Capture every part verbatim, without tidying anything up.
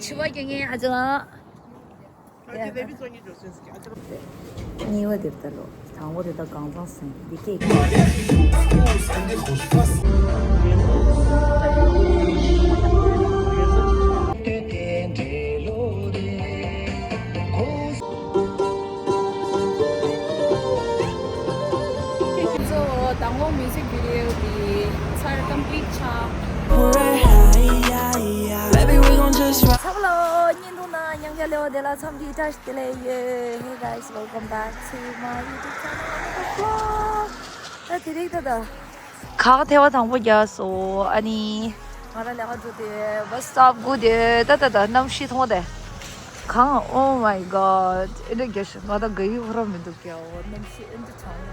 ཆུ་བ་རྒྱག་མཁན་ཨ་ཅག་ལགས། གཉིས་པ་དེ་ལྟ་ལོ། དང་པོ་དེ་ལྟ་གང་ཚང་སེང་འདི་སྐད། ཁྱེད་ཚོ་དང་པོ་མིའུ་ཟིག་བི་ཌི་ཡོ་འདི་ཚར་ཀམ་པི་ལིཊ་ཆགས། Baby, we gon' just ride. ཚང་མ་ལ་བརྙན་ཐུང་ནང་མཉམ་ཞུགས་ལེའོ་དེ་ལ་འཚམས་འདྲི་བཀྲ་ཤིས་བདེ་ལེགས་ཡོད། Hey guys, welcome back to my YouTube channel, Anita Vlog. ད་དེ་རིང་ད་ད། གང་ཐེ་བ་དང་པོ་རྒྱག་སོ་ཨ་ནི། ང་རང་ལས་ཀ་འགྲོ་དེ་བ་སི་སི་ཊོབ་སྒུག་དེ་ད་ད་ད་གནམ་གཤིས་མཐོང་དེ། གང་Oh my god, ཨེ་འདྲ་རྒྱག་ཤི་ང་ད་ག་ཡི་ཧོ་ར་མི་འདུག་ག་འོ་གནམ་གཤིས་ཨེ་འདྲ་གྲང་།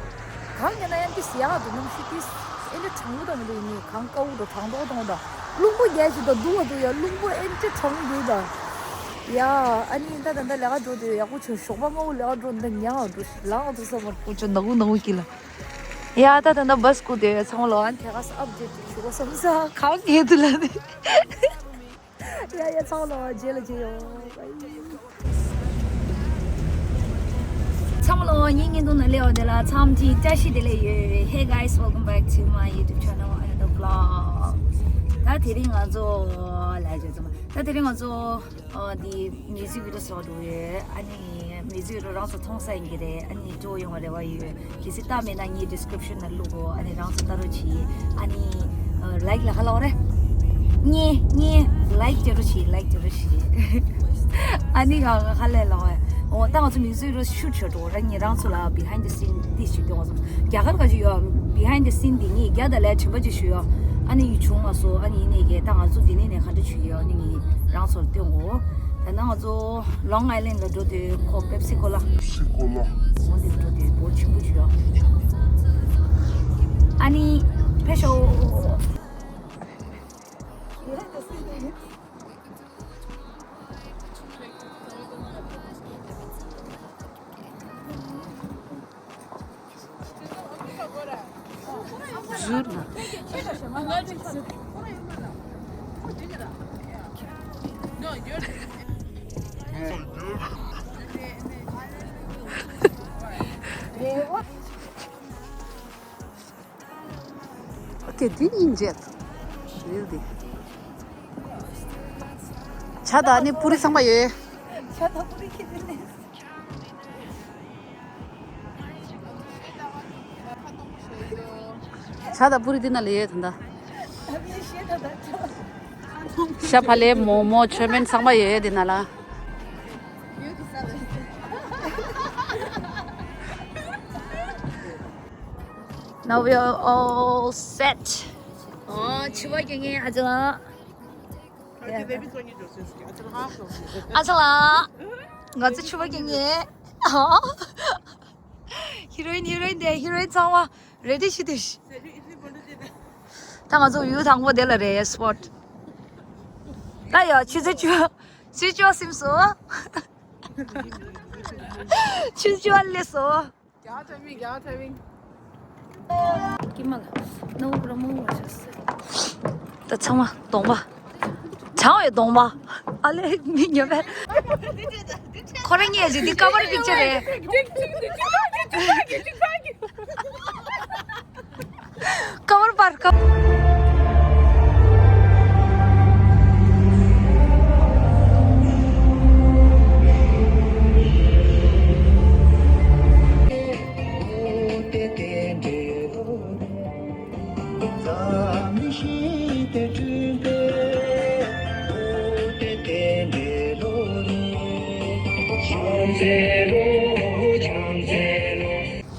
གང་ཡིན་ན་ཡང་དེ་ཟེར་ཡག་འདུག་གནམ་གཤིས་དེ་ཨེ་འདྲ་གྲང་པོ་ད་མི་འདུག་ཡིན་ནི་གང་དཀར་པོ་འགྲོ་གྲང་མདོག་མཐོང་ད། རླུང་པོ་རྒྱག་ཅིག་ད་འདུག་བ་འདུག་ཡ་རླུང་པོ་ཨེ་འདྲ་གྲང་འདུག་ད། ཡ་ཨ་ནི་ད་ད་ད་ལས་ཀ་འགྲོ་དེ་ཡག་པོ་བྱུང་ཞོགས་པ་སྔ་པོ་ལས་ཀ་འགྲོ་ད་ཉལ་འགྲོ་ལངས་འགྲོ་ས་མ་རེད། ཁོ་ཚོ་ནག་པོ་ནག་པོ་སྐྱིད་ལ། ཡ་ད་ད་ད་བ་སི་སྒུག་དེ་ཚང་མ་ལོ་ཨ་ནི་དེ་ག་ས་ཨབ་ཌེཊ་ཅིག་ཞུ་གོ་བསམ་ས་གང་ཡོད་དུ་ལ་ནི། ཡ་ཡ་ཚང་མ་ལོ་རྗེས་ལ་མཇལ་ཡོང་། ཚང་མ་ལོ་ངའི་བརྙན་ཐུང་ནང་སླེབས་པ་དེ་ལ་འཚམས་འདྲི་བཀྲ་ཤིས་བདེ་ལེགས་ཡོད། Hey guys, welcome back to my YouTube channel, Anita Vlog. ད་དེ་རིང་ང་ཚོ་ལ་རྗེས་ཚང་མ་ད་དེ་རིང་ང་ཚོ་ཨ་འདི་མིའུ་ཟིག་བི་ཌི་ཡོ་བཟོ་འགྲོ་ཡོད། ཨ་ནི་མིའུ་ཟིག་བི་ཌི་ཡོ་རང་ཚོ་མཐོང་ས་ཡིན་གྱི་རེད། ཨ་ནི་སྤྲོ་ཡོང་བ་རེ་བ་ཡོད། གལ་སྲིད་ལྟ་མེད་ན་ངའི་ཌི་སི་ཀི་རིབ་ཤན་ནང་བླུག་གོ་ཨ་ནི་རང་ཚོ་ལྟ་རོགས་གྱིས། ཨ་ནི་ལའིཀ་ལ་ཁ་ལོག་རེད། ཉེ་ཉེ་ལའིཀ་བྱེད་རོགས་གྱིས། ལའིཀ་བྱེད་རོགས་གྱིས། ཨ་ནི་ང་ཁ་ལས་ལོག་འོ་ད་ང་ཚོ་མིའུ་ཟིག་བི་ཌི་ཡོ་ཤུ་ཊི་བྱེད་འགྲོ་ར། ངས་རང་ཚོ་ལ་བི་ཧའིན་ཌི་སིན་ཏིས་ཞིག་སྟོན་བ་སོང་། རྒྱ་གར་ག་ཅིག་ཡོད་བི་ཧའིན་ཌི་སིན་འདི་ངས་རྒྱ་དང་ལས་དྲན་པ་ཅིག་ཞུ་ཡོད། ཨ་ནི་ཡིད་བྱུང་མ་སོང་། ཨ་ནི་ཡིན་ནས་ཀྱི་ད་ང་ཚོ་འདི་ནས་ནས་ག་འདྲ་བྱུང་ཡོད་ཨ་ནི་ངས་རང་ཚོར་སྟོན་གོ་ད་ནང་ང་ཚོ་ལོང་ཨའི་ལན་ལ་འགྲོ་དུས་ཁོ་པེབ་སི་ཀོ་ལ། པེབ་སི་ཀོ་ལ། འོ་འདིར་འགྲོ་དུས་འབོར་ཆེན་པོ་བྱུང་ཡོད། ཨ་ནི་ཕེབས་ཤོག་ཟུར་ན། ཨོ་ཀེ། དེ་གཉིས་མཇལ་ཐུབ། རེད་དེ། ཇ་དང་ནི་པུ་རི་ཚང་མ་ཡོད། ཇ་དང་པུ་རི་ཁྱེར་ནས། ཇ་དང་པུ་རི་འདི་ན་ལས་ཡོད་ད་ལྟ། ཤ་ཕ་ལེ་མོག་མོག་ཆོས་སྨན་ཚང་མ་ཡོད་འདི་ན་ལ། Now we are all set. ཨོ་ཆུ་བ་རྒྱག་མཁན་ཨ་ཅག་ལགས། ཨ་ཅག་ལགས། ང་ཚོ་ཆུ་བ་རྒྱག་མཁན། ཧི་རོ་ཨིན་ཧི་རོ་ཨིན་དེ་ཧི་རོ་ཨིན་ཚང་མ་རེ་ཌི་ཞུ་དེ། ད་ང་ཚོ་ཡུལ་དང་པོ་དེ་ལ་རེད་སི་པོཊ། ད་ཡ་ཆུ་ཚོད་བཅུ། ཆུ་ཚོད་བཅུ་ཟིན་སོང་། ཆུ་ཚོད་བཅུ་སླེབས་སོང་། རྒྱ་ཐ་མིང་རྒྱ་ཐ་མིང་། ཀི་མ་ལ། ནོ་ར་མོ་བ་ཤ་སི། ད་ཚང་མ་གདོང་པ། གྲང་བའི་གདོང་པ། ཨ་ལེ་མི་ཉོ་བས། ཁོ་རང་ཉལ་ཅིག་འདི་ཀ་བར་པིག་ཅར་རེད། ཀ་བར་པར་ཀ།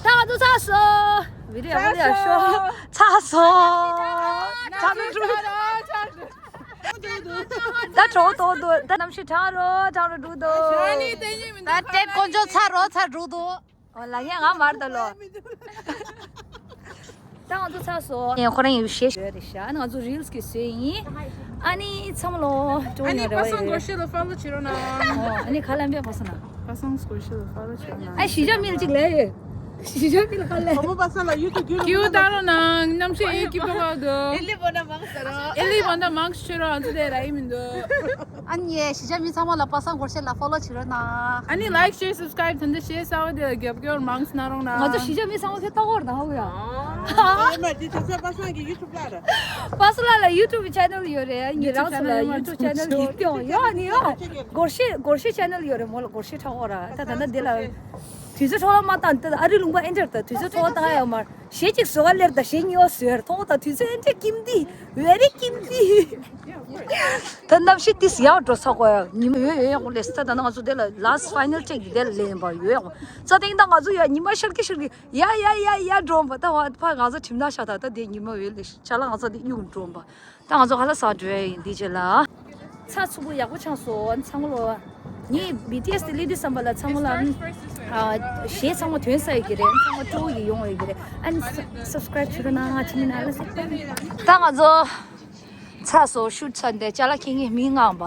ད་ང་ཚོ་ཚར་སོང་། བི་ཌི་ཡོ་ཡག་པོ་ཡག་ཤོ། ཚར་སོང་། ཚར་སོང་། ད་གྲོགས་ཏོ་ཏོ་ད་གནམ་གཤིས་གྲང་རོ་གྲང་རོ་འགྲོ་འདུག་ད་ཏེ་དཀོན་མཆོག་ཚར་རོ་ཚར་འགྲོ་འདུག་ཨོ་ལ་ངས་ང་མར་ད་ལོ། ད་ང་ཚོ་ཚར་སོང་། ངས་ཁོ་རང་ཡོད་ཤེས་ཤོད་རེད་ཤག་ཨ་ནི་ང་ཚོ་རིལ་སི་གི་བཟོས་ཡིན། ཨ་ནི་ཚང་མ་ལོ་ཅོ་ཨ་ནི་ཡོད་རེ་བ་པ་སངས་སྒོར་ཡོད། ཤེས་ལ་ཧྥོ་ལོ་བྱེད་རོགས་གནང་། ཨོ་ཨ་ནི་ཁ་ལམ་པའི་པ་སངས་ན། པ་སངས་སྒོར་ཤེས་ལ་ཧྥོ་ལོ་བྱེད་རོགས་གནང་། ཨ་གཞིས་ཆགས་མི་ལ་གཅིག་ལས་ཡོད། གཞིས་ཆགས་མི་ལ་ཁ་ལས། བུ་མོ་པ་སངས་ལ་ཡུ་ཐུབ་རྒྱུད་ལ་ཁྱིའུ་ལྟ་རོགས་གནང་། གནམ་གཤིས་ཨེ་སྐྱིད་པོ་བ་འདུག་ཨེ་ལི་བོ་ན་མང་ས་རོ། ཨེ་ལི་བོ་ན་མང་ས་ཆོད་རོགས། ཨ་ཚོ་དེ་ར་ཡི་མི་འདུག་ཨ་ནི་གཞིས་ཆགས་མི་ཚང་མ་ལ་པ་སངས་སྒོར་གཞས་ལ་ཕོ་ལོ་བྱེད་རོགས་གནང་། ཨ་ནི་ལའིཀ་ཤེར་སབ་སི་ཀ་རའིབ་དེ་འདྲ་བྱས་གསར་པ་དེ་ལ་རྒྱབ་སྐྱོར་མང་ཙམ་གནང་རོགས་གནང་། ང་ཚོ་གཞིས་ཆགས་མི་ཚང་མ་ཁྱེད་ལྟ་གོ་ར་ན་ཧོ་ཡ། ཨ་མ་དེ་ཚོ་ཚོ་པ་སངས་ཀྱི་ཡུ་ཊུབ་ལ་ར། པ་སངས་ལ་ལ་ཡུ་ཊུབ་ཆེ་ནལ་ཡོད་རེད། ངེད་རང་ཚོ་ལ་ཡུ་ཊུབ་ཆེ་ནལ་ཡོད་ཀྱང་ཡོད་ནི་ཡོད། སྒོར་གཞས་སྒོར་གཞས་ཆེ་ནལ་ཡོད་རེད། མོ་ལ་སྒོར་གཞས་ཁྲ་གོ་ར་ད་ད་ད་འདི་ལ། དུས་ཚོད་འཕྲོ་བརླག་མ་བཏང་། ད་ཨ་རི་ལུང་པ་ཨེ་འདྲ་ད་དུས་ཚོད་འཕྲོ་བརླག་བཏང་ཡ་ཡོད་མ་རེད། གཞས་གཅིག་བཟོ་ག་སླེབས་དང་གཞས་གཉིས་པ་བཟོས་ར་མཐོང་དང་དུས་ཚོད་ཨེ་འདྲ་ཀིམ་དི་very ཀིམ་དི། ད་གནམ་གཤིས་ཏིས་ཡག་འགྲོ་ས་གོ་ཡ། ཉི་མ་ཡོད་ཡོད་ཡག་པོ་སླེབས་ས། ད་ད་ང་ཚོ་དེ་ལ་ལཱ་སི་ཊི་ཕའི་ནལ་ཊེག་དེ་ལ་སླེབས་པ་ཡོད་ཡག་པོ་ས། དེང་ད་ང་ཚོ་ཡ་ཉི་མ་ཤར་གི་ཤར་གི་ཡ་ཡ་ཡ་ཡ་འགྲོ་བ། ད་བ་ཕ་ང་ཚོ་གྲིམ་ན་ཤ་ད་ད་དེ་ཉི་མ་ཡོད་ལེ་ཤ་ལ་ང་ཚོ་དེ་གཡུག་འགྲོ་བ། ད་ང་ཚོ་ཁ་ལག་ཟ་འགྲོ་ཡ་ཡིན་འདི་རྗེས་ལ། ཚ་ཚུགས་པོ་ཡག་པོ་ཆགས་སོང་ཚང་མ་ལོ། ངས་བི་ཊི་ཨེསི་དེ་སླེབས་དུས་ཙམ་པ་ལ་ཚང་མ་ལ་ཨ་གཞས་ཚང་མ་ཐོན་ས་ཡོད་ཀྱི་རེད། ཚང་མ་སྤྲོ་བོ་ཡིས་ཡོང་བ་ཡོད་ཀྱི་རེད། ཨ་ནི་སབ་སི་ཀ་རའིབ་བྱེད་རོགས་གནང་། ང་ཕྱི་ནས་ན་ལ་སོ། ད་ང་ཚོ་ཚ་སོ་ཤུ་ཚ་འདི་ཅ་ལག་ཁྱེད་ངས་མི་ངང་པ།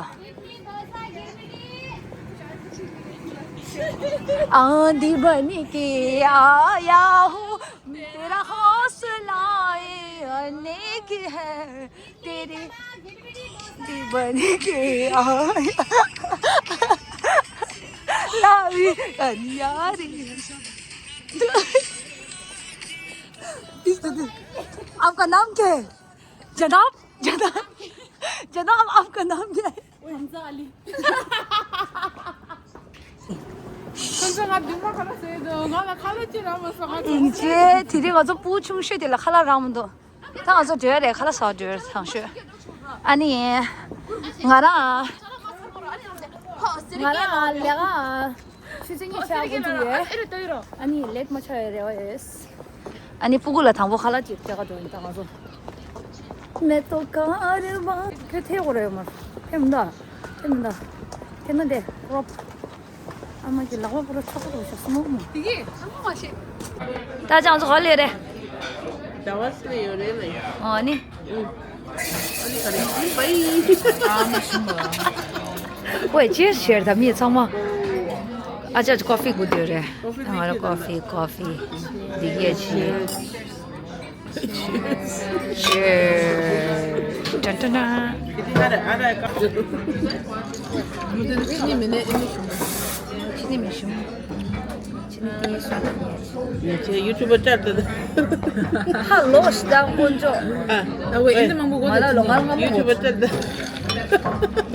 आंधी बन के आया हूँ तेरा हौसला अनेक है तेरी आंधी बन के आया लावी अनियारी। आपका नाम क्या है? जनाब, जनाब, जनाब, आपका नाम क्या है? हमजा अली। ཁོང་ཚོ་ང་རྡུང་མ་ཁ་ལག་ཟེར་འདུག་ང་ལ་ཁ་ལག་ཅི་རག་མ་སོང་། ང་ཚོ་ཨིན་ཇེ་དེ་རིང་ང་ཚོ་སྤུ་གུ་ཆུང་ཤོས་དེ་ལ་ཁ་ལག་རག་མི་འདུག་ད་ང་ཚོ་འགྲོ་ཡ་རེད། ཁ་ལག་ཟ་འགྲོ་ཡ་ཐང་ཤོས། ཨ་ནི། ང་རང་། ང་རང་ལས་ཀ་ཆུ་ཚོད་གཉིས་ཆགས་འགོ་འཛུགས་ཡོད། ཨ་ནི་ལེཊ་མ་ཆགས་ཡ་རེ་བ་ཡོད། ཨ་ནི་སྤུ་གུ་ལ་དང་པོ་ཁ་ལག་ཅིག་སྤྲད་ག་འགྲོ་ཡིན་ད་ང་ཚོ། མེ་ཏོག་དཀར་པོ། ཁྱོད་ཐེ་གོ་རེ་ཡོད་མ་རེད། ཐེ་མི་འདུག་ཐེ་མི་འདུག་ཐེ་ན་དེ་རོབ། ཨ་མ་གི་ལག་པ་པོ་ར་ཆག་པོ་རོ་ཤག་སྨུག་མ། དེ་གི་ཨ་མ་མ་ཤེས། ད་ཅང་ཚོ་ག་ལེ་རེད། ཟླ་བ་སུ་ཡོད་རེད་ལ་ཡ། ཨ་ནི། ཨ་ནི་ག་རེ་ཨ་མ་ཤི་མ། ཁོས་ཅི་ཤེར་ད་མི་ཚང་མ། ཨ་ཅག་ཀོ་ཕི་དགོས་དེ་རེད། ང་ར་ཀོ་ཕི་ཀོ་ཕི། འདི་གས་ཅི། Cheers. ཏན་ཏན་ཏན། ཅི་ནི་མི་ནས་ཨེ་མི་ཤུ་མ། ཅི་ནི་མི་ཤུ་མ། ཅི་ནི་ཏི་ཤུ་མ། ཡ་ཆེ་ཡུ་ཊུབ་པར་ལྟར་ཏེ། ཧ་ལོ་ཤི་ད་དཀོན་མཆོག་ཨ་ཨ་ཝེ་ཨིན་ད་མང་པོ་གོ་ང་ལ་ལོ་ང་ལ་མང་པོ་ཡུ་ཊུབ་པར་ལྟར་ཏེ།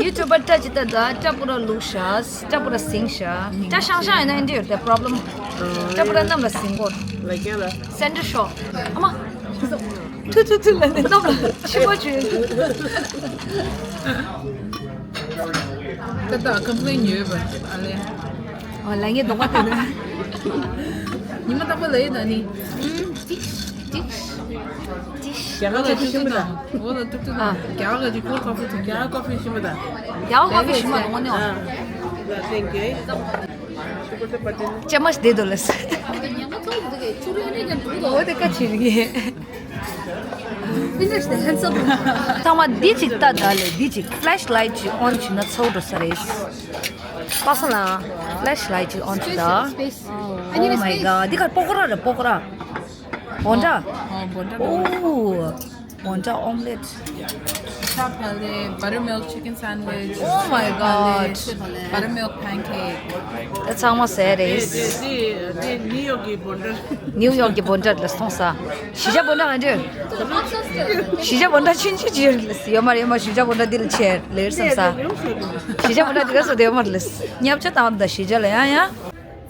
ཡུ་ཊུབ་པར་ལྟར་ཅི་ད་ད་ལྟ་པུ་ར་ལུག་ཤ་ལྟ་པུ་ར་སིང་ཤ་ལྟ་ཤང་ཤང་ཡིན་ན་ཨིན་ད་ཡོད་ད་པོ་རོབ་ལེམ། ལྟ་པུ་ར་གནམ་ལ་སིང་གོ། ལ་རྒྱ་ལ། སེན་ཊར་ཤོག་ཨ་མ། ཐུ་ཐུ་ཐུ་ལ་ནི་གནམ་ལ་ཕྱི་མ་བྱོས། ད་ད་ཀམ་པི་ལེན་ཡོད་པ་ཨ་ལེ། ཨ་ལ་ངའི་གདོང་པ་དེ་ནི། ཉི་མ་རྟག་པར་ལ་ཡོད་ད་ནི། ཏིག་ཏིག་ཏིག་རྒྱ་གར་ལ་ཏུག་ཏུག་དང་། འོ་ལ་ཏུག་ཏུག་དང་། རྒྱ་གར་གྱི་ཀོལ་ཀོ་ཕི་དང་རྒྱ་གར་ཀོ་ཕི་ཤི་མ་དང་། རྒྱ་གར་ཀོ་ཕི་ཤི་མ་དང་འོ་ནི་འོ། ལ་ཐེང་ཀྱུ། ཅེ་མ་དེ་དོ་ལས། འོ་དེ་ཀ་ཆི་རིག་གི། ཚང་མ་འདི་གཅིག་ལྟ་ད་ལས་འདི་གཅིག་ཕི་ལེཤ་ལའིཊ་གཅིག་ཨོན་བྱས་ན་ཚ་བོ་འགྲོ་ས་རེད། པ་སངས་ལ་ཕི་ལེཤ་ལའིཊ་གཅིག་ཨོན་བྱས་ད། Oh my god འདི་ག་པོ་ཀོ་ར་རེད་པོ་ཀོ་ར། བོན་ཌ། ཨོ་བོན་ཌ་འགྲོ། ཨོ། བོན་ཌ་ཨོམ་ལེཊ། ཤ་བག་ལེབ། buttermilk chicken sandwich Oh my god. buttermilk pancake ད་ཚང་མ་ཟས་རེད། དེ་དེ་དེ་ནིའུ་ཡོག་གི་བོན་ཌ། ནིའུ་ཡོག་གི་བོན་ཌ་ལ་སོང་ས། གཞིས་ཆགས་བོན་ཌ་ང་འདྲ། གཞིས་ཆགས་བོན་ཌ་ཆུང་ཆུང་ཅིག་ཡོད་མ་རེད་མ། གཞིས་ཆགས་བོན་ཌ་འདི་ལ་ཆེ་ལེར་སོང་ས། གཞིས་ཆགས་བོན་ཌ་འདི་ག་སོ་དེ་ཡོད་མ་རེད། ཉབ་ཆ་བཏང་ད་གཞིས་ཆགས་ལ་ཡང་ཡང་།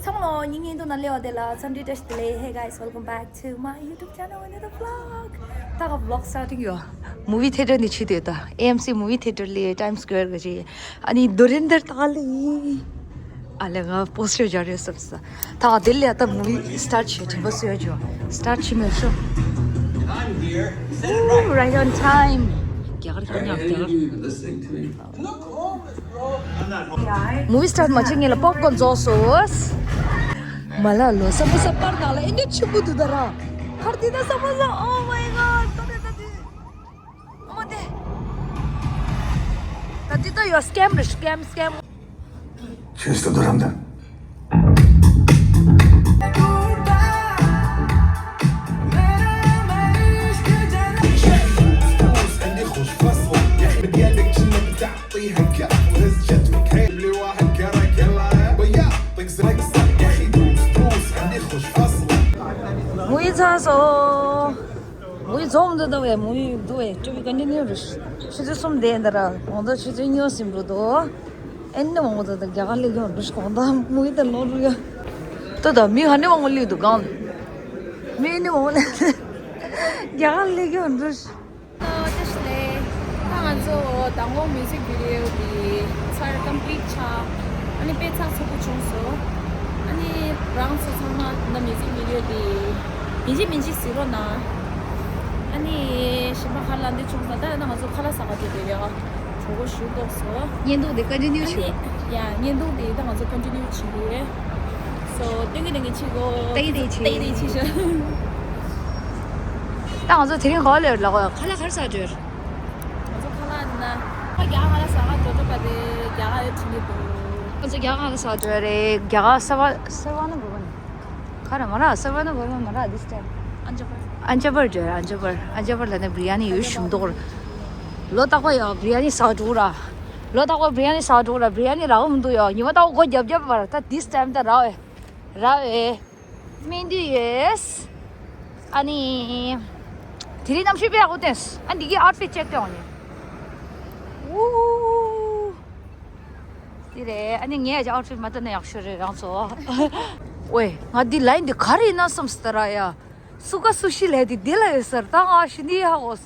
ཚང་མ་ལོ་ཉིན་ཉིན་དུ་ན་ལེ་བ་དེ་ལ་འཚམས་འདྲི་བཀྲ་ཤིས་བདེ་ལེགས། Hey guys, welcome back to my YouTube channel, another vlog. ད་ག་vlog starting ཡོད། མུ་བི་ཐེ་ཊར་ནི་ཆི་དེ་ད་ཨེ་ཨེམ་སི་མུ་བི་ཐེ་ཊར་ལི་ཊའིམ་སི་ཀོ་ཝེར་ག་ཅི། ཨ་ནི་དུ་རིན་དར་ཏཱ་ལི། ཨ་ལེ་ང་པོ་སི་ཊར་སྦྱར་ཡོད་བསམ་ས། ད་དེ་ལས་ད་མུ་བི་སི་ཊར་ཊི་བྱེད་དྲན་པ་གསོས་ཡོད་ཅོ། སི་ཊར་ཊི་བྱེད་མེད་ཤོ། Ooh, right on time. རྒྱ་གར་ཁ་ཉག་རྒྱ་གར། མུ་བི་སི་ཊར་མ་བྱེད་ངེད་ལ་པོབ་ཀོན་རྫོགས་སོང་། མ་ལ་ལོ་ས་མོ་ས་པར་ནང་ལ་ཨེ་འདྲ་ཆེན་པོ་འདུག་ད་ར། ཁར་དེ་ད་ས་མོ་ས། Oh my god. ད་དེ་ད་དེ། ཨ་མ་དེ། ད་དེ་ད་ཡོད་སི་ཀེམ་རེད། སི་ཀེམ་སི་ཀེམ། ཁྱོད་ས་དུ་རམ་ད། ཚར་སོང་། མུའུ་ཡི་རྫོང་འདི་འདུག་བས། མུའུ་ཡི་འདུག་བས། ཊུ་བི་ཀོན་ཊི་ནིའུ་རེད། ཆུ་ཚོད་གསུམ་དེ་འདི་ར་འོང་དོ། ཆུ་ཚོད་ཉི་ཤུ་ཟིན་འགྲོ་དོ། ཨེ་ནི་འོང་དོ། ད་རྒྱ་གར་སླེབས་ཡོང་འགྲོ་ཞིག་གོང་ད་མུའུ་ཡི་ད་ལོ་རུ་ཡོད། ད་ད་མི་ཧ་ནི་འོང་སླེབས་འདུག་གང་། མི་ནི་འོང་སླེབས། རྒྱ་གར་སླེབས་ཡོང་འགྲོ་ཞིག་བཀྲ་ཤིས་བདེ་ལེགས། ད་ང་ཚོ་མདང་དགོང་མིའུ་ཛིག་བི་ཌི་ཡོ་འདི་ཚར་ཀམ་པི་ལིཊ་ཆགས། ཨ་ནི་དཔེ་ཚགས་ཚུད་པོ་བྱུང་སོང་། ཨ་ནི་རང་ཚོ་ཚང་མ་ད་མིའུ་ཛིག་བི་ཌི་ཡོ་འདི་ཡིན་གཅིག་མིན་གཅིག་གཟིགས་རོགས་གནང་། ཨ་ནི་གཞན་པ་ཁ་ལག་འདི་བྱུང་སོང་། ད་ང་ཚོ་ཁ་ལག་ཟ་ག་འགྲོ་བསྡད་ཡོད། གྲོགས་པོ་ཞུ་འདུག་སོ། བརྙན་ཐུང་འདི་ཀོན་ཊི་ནིའུ་བྱེད། ཡ། བརྙན་ཐུང་འདི་ད་ང་ཚོ་ཀོན་ཊི་ནིའུ་བྱེད་ཀྱི་ཡོད། སོ། སྟོན་གྱི་སྟོན་གྱི་བྱེད་གོ། སྟོན་གྱི་སྟོན་གྱི་བྱེད། སྟོན་གྱི་བྱེད་ཤོག་ད་ང་ཚོ་དེ་རིང་ག་པར་སླེབས་ལབ་གོ། ཁ་ལག་ག་རེ་ཟ་འགྲོ། ང་ཚོ་ཁ་ལག་འདི་ན། ཁ་རྒྱ་གར་ཁ་ལག་ཟ་ག་འགྲོ་འགྲོ་པ་དེ་རྒྱ་གར་ཡོད་དྲན་གྱི་འདུག་ང་ཚོ་རྒྱ་གར་ཁ་ལག་ཟ་འགྲོ་རེད། རྒྱ་གར་སེ་བ་སེ་བ་ན་བུ་བ་ནི། ག་རེ་མ་ར། སེ་བ་ན་བུ་བ་མ་ར། this time ཨན་ཇ་པར། ཨན་ཇ་པར་འགྲོ། ཨན་ཇ་པར། ཨན་ཇ་པར་ལ་ནི་བི་རི་ཡ་ནི་ཡོད་ཞུ་འདུག་ལོ་རྟག་པ་ཡོད་བི་རི་ཡ་ནི་ཟ་འགྲོ་ར། ལོ་རྟག་པ་བི་རི་ཡ་ནི་ཟ་འགྲོ་ར། བི་རི་ཡ་ནི་རག་མི་འདུག་ཡོད། ཉི་མ་རྟག་པ་སྒོ་རྒྱབ་རྒྱབ་པར། ད་this time ད་རག་བས། རག་བས། སྨན་དུས་ཡོད། ཨ་ནི། དེ་རིང་གནམ་གཤིས་དཔེ་ཡག་པོ་བསྟན། ཨ་འདི་གི་ཨའུཊ་ཕིཊ་ཅེག་སྟེ་འོང་ནི། ཨུ། དེ་རེད། ཨ་ནི་ངས་ཀྱི་ཨའུཊ་ཕིཊ་མ་བསྟན་ན་ཡག་ཤོས་རེད་རང་ཚོ། ཝེ། ང་འདི་ལའིན་འདི་ག་རེ་ཡིན་ན་བསམ་སྟེ་ར་ཡ། སུ་ག་སུ་ཤི་ལས་དེ་འདི་ལ་ཡོད་ཟེར། ད་ང་ཤི་ནི་ཧ་གོ།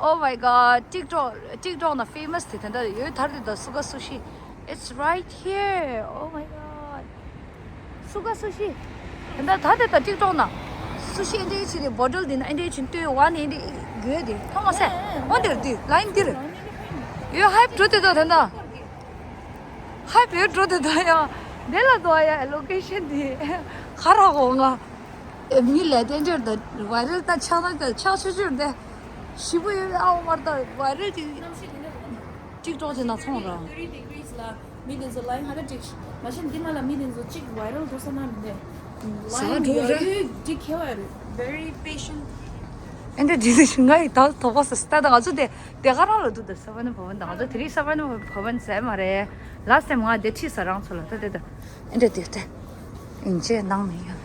Oh my god, TikTok, TikTok ན་famous དེ་དེ་འདྲ་ཡོད། ཐར་དེ་ད་སུ་ག་སུ་ཤི། It's right here. Oh my god. སུ་ག་སུ་ཤི། དེ་འདྲ་ད་དེ་ད་TikTok ན་སུ་ཤི་ཨེ་འདྲ་ཡི་ཆི་རེད། བོ་ཊལ་དེ་ན་ཨེ་འདྲ་ཡི་ཆི་ལྟོས་ཝ་ནི་ཨེ་འདྲ་ཡི་དགོས་དེ་ཐོང་མ་སེ། འོ་འདིར་དེ་ལའིན་འདིར་ཡོད། ཧའིབ་འགྲོ་དེ་ད་དེ་འདྲ་ཧའིབ་ཡོད་འགྲོ་དེ་ད་ཡ། དེ་ལ་དོ་ཡ་ལོ་ཀེ་ཤན་དེ་ག་ར་གོ་ང་། མི་ལས་དེ་འདྲར་ད་བའི་རལ་ད་ཆགས་ན་ད་ཆགས་ཆོག་ཆོག་དེ་ཞི་པོ་ཡོད་པའི་ཨའོ་མར་ད་བའི་རལ་དེ་གནམ་གཤིས་དེ་འདྲ་རེད། ཅིག་ཀྲོག་ཅིག་ན་ཚོང་ར། thirty degrees ལ་མི་དེ་ཚོ་ལའིན་ཧ་ད་ཅིག་མ་གཞི་འདི་མ་ལ་མི་དེ་ཚོ་ཅིག་བའི་རལ་འགྲོ་ས་ན་མི་འདུག་ཟ་ལའིན་འགྲོ་ཡོད་ར། རེད་ཀྱི་ཁེ་བ་རེད། very patient. ཨེ་འདྲ་དེ་ཚོ་ང་ཡི་ད་དོགས་པ་ས་ད་ད་ང་ཚོ་དེ་དེ་ག་རང་ལ་འདུག་ད་ས་བ་ན་བ་བ་ན་ད་ང་ཚོ་དེ་རིང་ས་བ་ན་བ་བ་ན་ཟེར་མ་རེད། ལ་སེམས་ང་དེ་ཁྲིད་ས་རང་ཚོ་ལ་ད་དེ་ད་ཨེ་འདྲ་དེ་དེ་ཨིན་ཅེ་ནང་ནས་ཡོད།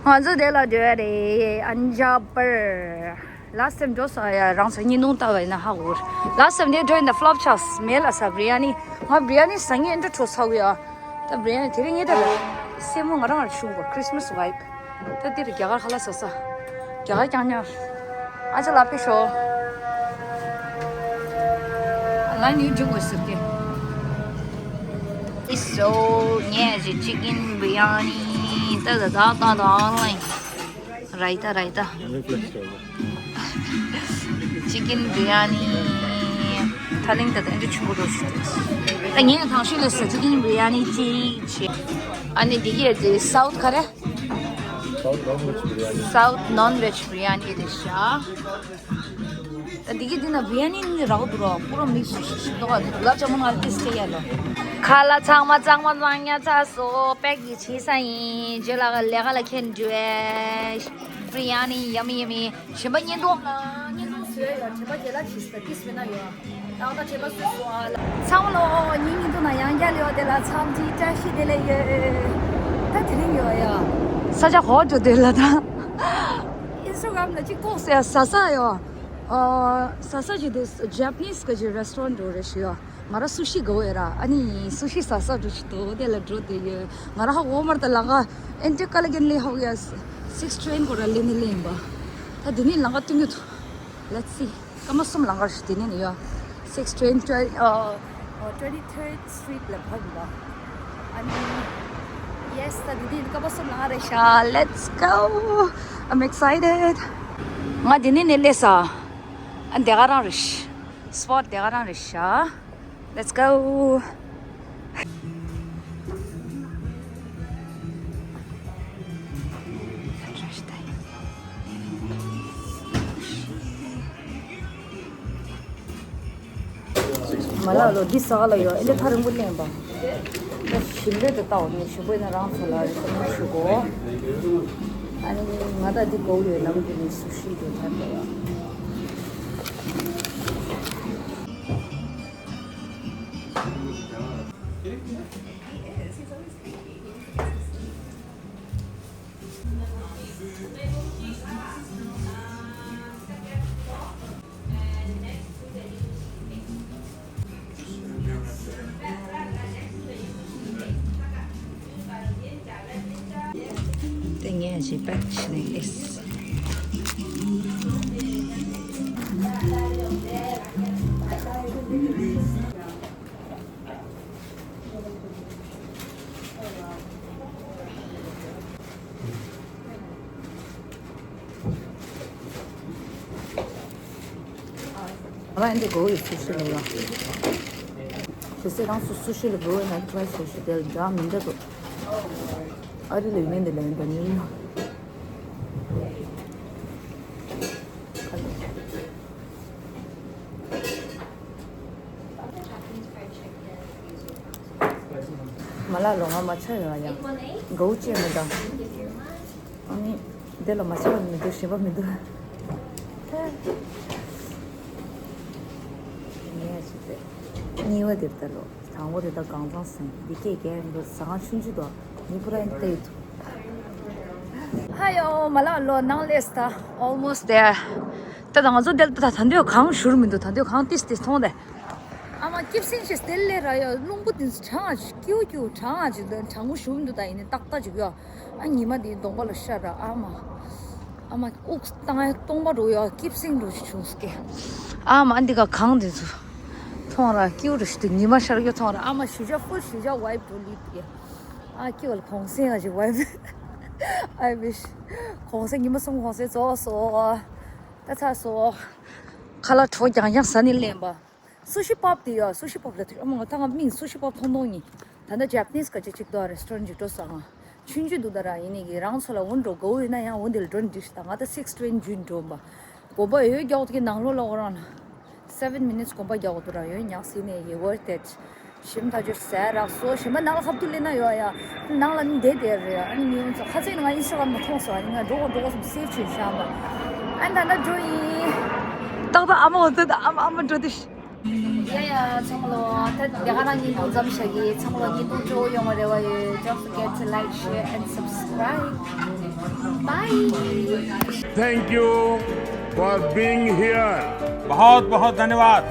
ང་ཚོ་དེ་ལ་འགྲོ་ཡ་རེད། ཨན་ཇ་པར། ལ་སེམས་འགྲོ་ས་ཡ་རང་ཚོ་གཉིས་ནུང་ལྟ་བ་ཡིན་ན་ཧ་གོ་རེད། ལ་སེམས་དེ་འགྲོ་ཡིན་ན་ཕ་ལོབ་ཆགས་མེད་ལ་ས་བི་རི་ཡ་ནི། ང་བི་རི་ཡ་ནི་ཟ་ངེས་ཨེ་འདྲ་ཁྲོ་ཚ་གི་ཡ། ད་བི་རི་ཡ་ནི་དེ་རིང་ངེད་ད་སེམས་མོ་ང་རང་ལ་ཤུང་བ་Christmas vibe། ད་འདིར་རྒྱ་གར་ཁ་ལག་ཟ་ས། རྒྱ་གར་རྐྱང་ཉར། ཨ་ཅག་ལ་ཕེབས་ཤོག་ལ་ནིའུ་ཇུག་ཟེར་གི། It's so ཉེ་ཞིག་chicken biryani ད་ད་ད་ད་ད་ལ་རའི་ཏ་རའི་ཏ། Chicken biryani ཐ་ལིང་ད་ད་འདི་ཆུང་གུ་རོ་ཞིག་ད་ངས་ཐང་ཤུལ་ལ་ས་chicken biryani ཅིག་བྱེད། ཨ་ནི་འདི་གི་དེ་South ག་རེ། South non veg biryani རེད་ཤག་ད་འདི་གི་འདི་ན་བི་ཡ་ནི་ནི་རག་འདུག་རོ། པུ་རོ་མིག་སུ་ཤི་ཤི་འདུག་ག་འདུག་ལབ་ཅག་མོ་ང་ཏིས་ཏེ་ཡ་ལོ། ཁ་ལག་ཚང་མ་ཚང་མ་ལང་ཉ་ཚ་སོ། པེག་གི་ཆི་ས་ཡིན་ཇེ་ལ་ག་ལེ་ག་ལ་ཁེན་ཇུ་ཨེ། བི་རི་ཡ་ནི་ཡ་མི་ཡ་མི། གཞན་པ་བརྙན་ཐུང་། བརྙན་ཐུང་བཟོས་ཡོད། དྲན་པ་རྒྱལ་ལ་ཇི་སི་ཏ་ཏིས་མེ་ན་ཡོད། ད་ད་དྲན་པ་སུ་སུ་ཨ་ལ། ཚང་མ་ལོ་ཉིན་ཉིན་དུ་ན་ཡང་རྒྱ་ལེ་བ་དེ་ལ་འཚམས་འདྲི་བཀྲ་ཤིས་བདེ་ལེགས་ཡོད། ད་དེ་རིང་ཡོད་ཡ། ས་ཆ་གོ་འགྲོ་དེ་ལ་ད། ཨིན་སི་ཊ་གྷ་རམ་ལ་ཅིག་ལྐོག་ཟ་ས་ས་ཡོད། ཨ་ཟ་ས་ཅིག་དེ་ཇེ་པ་ནིས་གི་ཅིག་རེ་སི་ཊོ་རན་འགྲོ་རེ་ཞུ་ཡོད། ང་ར་སུ་ཤི་དགའ་བོ་ཡོད་ར། ཨ་ནི་སུ་ཤི་ཟ་ས་འགྲོ་ཞིག་འདུག་དེ་ལ་འགྲོ་དེ་ཡོད། ང་ར་ཧ་ཝོ་མར་ད་ལང་ག་ཨེན་ཏི་ཀ་ལ་གན་ལི་ཧ་ཝོ་ཡ་སིགས་ཊྲེན་གོ་ར་ལེ་ནི་ལེན་པ། ད་དེ་ནི་ལང་ག་ཏུང་གི་འདུག Let's see. ཀ་མ་གསུམ་ལང་ག་ཞིག་དེ་ནི་ཡོད། six train twenty ཨ་twenty third street ལ་བབ་ཡིན་པ། ཨ་ནི་ཡེ་སི་ད་དེ་ནི་ཀ་མ་གསུམ་ལང་ག་རེད་ཤག Let's go. I'm excited. ང་དེ་ནི་ནི་ལེ་ས། ཨ་འདི་ག་རང་རེད། སི་པོཊ་དེ་ག་རང་རེད་ཤག Let's go. མ་ལགས་ལོ་འདི་ཟ་ག་ལ་ཡོད། ཨེ་འདྲ་ཐག་རིང་པོ་གླེང་པ། ད་ཞིམ་པོ་དེ་ལྟ་འོ་ནི་ཞིམ་པོ་ཡིན་ན་རང་ཚོ་ལ་རེ་ཀོ་མེན་ཌ་ཞུ་གོ་ཨ་ནི་ང་ད་འདི་གོ་ཡོད་ནམ་རྒྱུན་ནས་སུ་ཤི་དེ་ཐར་དེ་ཡོད། དེ་ངས་ཞིག་པེག་བྱས་ནས་ཨེས། ང་ལ་འདི་དགོས་ཡོད། སུ་ཤི་ལ་ཡོད། དེ་སྲིད་རང་སུ་སུ་ཤི་ལ་དགོས་ཡོད་ན་ཁྱོད་སུ་ཤི་དེ་ལ་འདྲ་མི་འདྲ་འདུག་ཨ་རི་ལ་ཡོད་ནི་འདི་ལ་ཡིན་པ་ཉིད་ཡོད། མ་ལ་ལོ་ང་མ་ཆ་ཡོང་ཡང་། དགའ་བོ་ཅན་མི་དང་། ཨ་ནི། འདི་ལ་མ་ཆ་བ་མི་འདུག་གཞན་པ་མི་འདུག་ངས་ཅི་སྟེ། གཉིས་པ་དེ་ལྟ་ལོ། དང་པོ་དེ་ད་གང་ཚང་ཟིན་འདི་སྐད་རྒྱག་ཡིན་འདུག་ཟ་ཁང་ཆུང་ཆུང་དུ་མི་པུ་ར་ཡིན་ལྟ་ཡོད་འདུག་ཧ་ཡོ་མ་ལ་ལོ་ནང་ལས་ད་almost there། ད་ད་ང་ཚོ་འདི་ལ་ད་ད་འདོད་གང་བཞུར་མི་འདུག་ད་འདོད་གང་ཏིས་ཏིས་མཐོང་དེ། ཨ་མ་སྐྱིབས་སེང་ཞིག་སྟེར་ལེ་ར་ཡ། རླུང་བུ་དེ་ཚོ་གྲང་ང་ཅིག་ཀིའུ་ཀིའུ་གྲང་ང་ཅིག་དང་གྲང་མོ་ཞུམ་འདུག་ད་ཡིན་ནི་ཏག་ཏག་ཅིག་ཡོ། ཨ་ཉི་མ་དེའི་གདོང་པ་ལ་ཤར་ར་ཨ་མ། ཨ་མ་དབུགས་བཏང་ཡ་སྟོང་པ་འགྲོ་ཡ་སྐྱིབས་སེང་འགྲོ་ཞིག་བྱུང་སྐད། ཨ་མ་འདི་ག་གང་དེ་ཚོ་མཐོང་ར་ཀིའུ་རུ་ཞིག་ཏུ་ཉི་མ་ཤར་གྱི་མཐོང་ར་ཨ་མ་ཞུ་བྱ་ཧྥུལ་ཞུ་བྱ་ཝའིབ་འགྲོ་ལིབ་དེ། ཨ་ཀིའུ་ལ་གོང་སེང་ང་ཅིག་ཝའིབ། I wish། གོང་སེང་ཉི་མ་གསུམ་གོང་སེང་རྫོགས་སོ། ད་ཚར་སོ། ཁ་ལག་གྲོ་རྐྱང་རྐྱང་ཟ་ནི་ལེན་པ། སུ་ཤི་པབ་དེ་ཡོད། སུ་ཤི་པབ་ལ་ཐུག་ཨ་མ་ང་ད་ང་མིང་སུ་ཤི་པབ་མཐོང་མཐོང་ཡིན། ད་ལྟ་ཇ་པ་ནིས་ག་ཅིག་ཅིག་འདུག་རེ་སི་ཊོ་རན་ཅིག་འགྲོ་སོང་ང་། ཆུང་ཆུང་འདུག་ད་ར་ཡིན་ནི་གི་རང་ཚོ་ལ་འོན་འགྲོ་དགའ་བོ་ཡོད་ན་ཡང་འོན་དེ་ལ་འགྲོ་འདི་ཤི་ད་ང་ད་six train་འཇུས་འགྲོ་འབའ། དགོན་པ་ཡོད་རྒྱག་འོ་དེ་གི་ནང་ལོགས་ལ་འོ་རང་ལ། Seven minutes་དགོན་པ་རྒྱག་འོ་དུ་ར་ཡོད་ཉག་སི་ནས་ཡི་worth it། ཞིམ་ཐག་ཆོད་ཟས་རག་སོ། ཞིམ་པ་ནང་ལ་ཁབ་ཏུ་ལེན་ན་ཡོད་ཡ། ནང་ལ་མི་བསྡད་བསྡད་རེད། ཨ་ནི་ངའི་ཚོ་ཁ་ཚིག་ནི་ང་ཨིན་སི་ཊ་གྷ་རམ་ནང་མཐོང་སོང་། ཨ་ནི་ང་འགྲོ་གོ་འགྲོ་གོ་སོང་སེབ་བྱས་བཞག་པ། ཨ་ནི་ད་ལྟ་འགྲོ་ཡིན། ཏག་ཏག་ཨ་མ་འོ་ད་ཨ་མ་ཨ་མ་འགྲོ་དུས། ཡ་ཡ་ཚང་མ་ལོ་ད་དེ་ག་རང་བརྙན་ཐུང་མཚམས་བཞག་གི། ཚང་མ་ལོ་བརྙན་ཐུང་སྤྲོ་བོ་ཡོང་བ་རེ་བ་ཡོད། Don't forget to like, share and subscribe. Bye. Thank you for being here. बहुत बहुत धन्यवाद।